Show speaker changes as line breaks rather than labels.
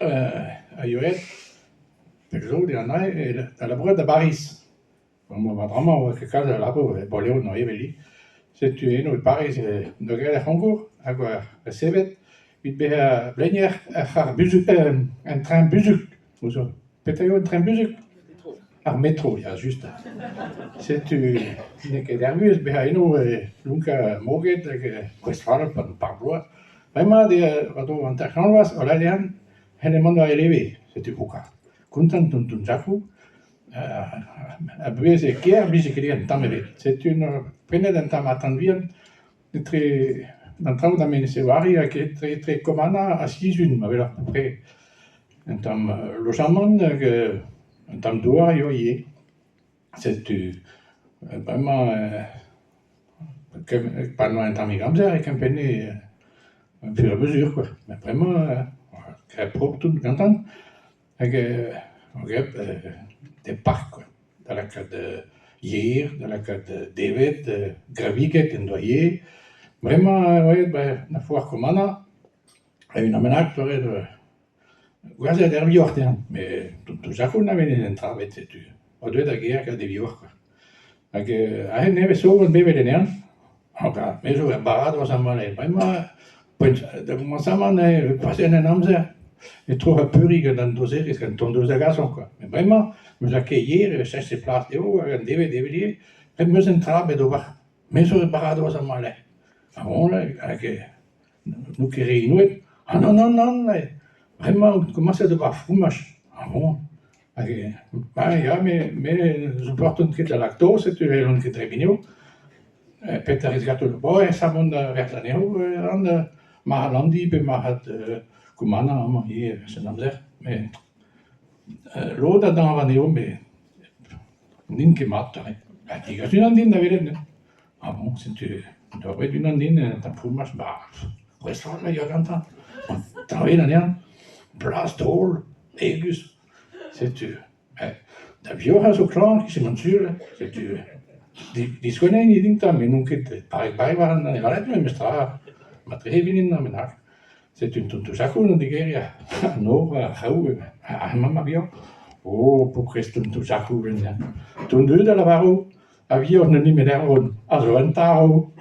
A yoa aet pell zo dezhañ da labourat da Bariz. Bremañ war dra-mañ 'oa ket kalz a labour e Bro-Leon evel ivez. Setu eno e Pariz 'doa graet ar c'hoñkour hag 'oa resevet evit bezañ blenier ar c'harr buzhug an tren buzhug 'ouzoc'h petra eo an tren buzhug ? Ar metro ya just. Setu n'eo ket ar vuhez bezañ eno é lonkañ moged hag c'hwezh fall e-pad ar bloaz. Bremañ eo war-dro 50 vloaz o lâret c'hell mont war e leve, setu kontant tonton Jakou ha buhez e kêr 'blije ket dezhañ tamm ebet. Setu 'noa prenet un tamm atant vihan etre an traoù da Menez-Eoari hag etre Kommanna ha Sizun ma weler apeupre. Un tamm lojamant hag un tamm douar eo ivez. Setu bremañ pa 'noa un tammig amzer e kempenne fur et à mesure kwa. Met bremañ graet propr tout gantañ hag graet e park kwa. Da lakaat yer, da lakaat deñved, graviged en doa ivez. Bremañ eo aet da foar Kommanna unan bennak 'doa gwerzhet ur vioc'h dezhañ met tonton Jakou na vez un dra ebet setu. Oa deuet da gêr gant e vioc'h kwa. Hag aze nevez zo on bevet anezhañ, me zo er baradoz amañ bremañ poent da gomañsamant eo paseet an amzer e troc'hañ peuriñ gant an dozerez gant an tondeuz a gason kwa. Met bremañ 'm eus lakaet yer e cheñch e plas dezho hag an devezh evel ivez 'm eus un dra bet d'ober. Me zo er baradoz amañ lec'h. Ha bon hag n'on ket re inouet. Ah nann nann nann bremañ on komañset d'ober fourmaj. Ah bon hag ya me me ne soportan ket al laktoz setu n'hellont ket debriñ anezho. Petra 'rez ganto? Bon e savont da werzhañ anezho an marc'had Landi pe marc'had Koumana amañ ivez en amzer met lod a dañva anezho met n'int ket mat aze. Ha degas unan din da welet neuze. Ah bon setu d'ober unan din un tamm fourmaj 'ba restaurant a ya gantañ. An tañvet anezhañ, blaz drol, hegus, setu da vioc'h a zo klañv e-kichen sur setu diskouez din 'ta met n'on ket barrek-barrek war an anevaled memestra marteze e vin unan bennak. Setu un tonton Jakou an degemer an nor ar c'hraou ha hemañ ma vioc'h. Oh paourkaezh tonton Jakou 'vel-se. Ton deuet da lavaro a vioc'h n'on nemet Erwan a zo un tarv.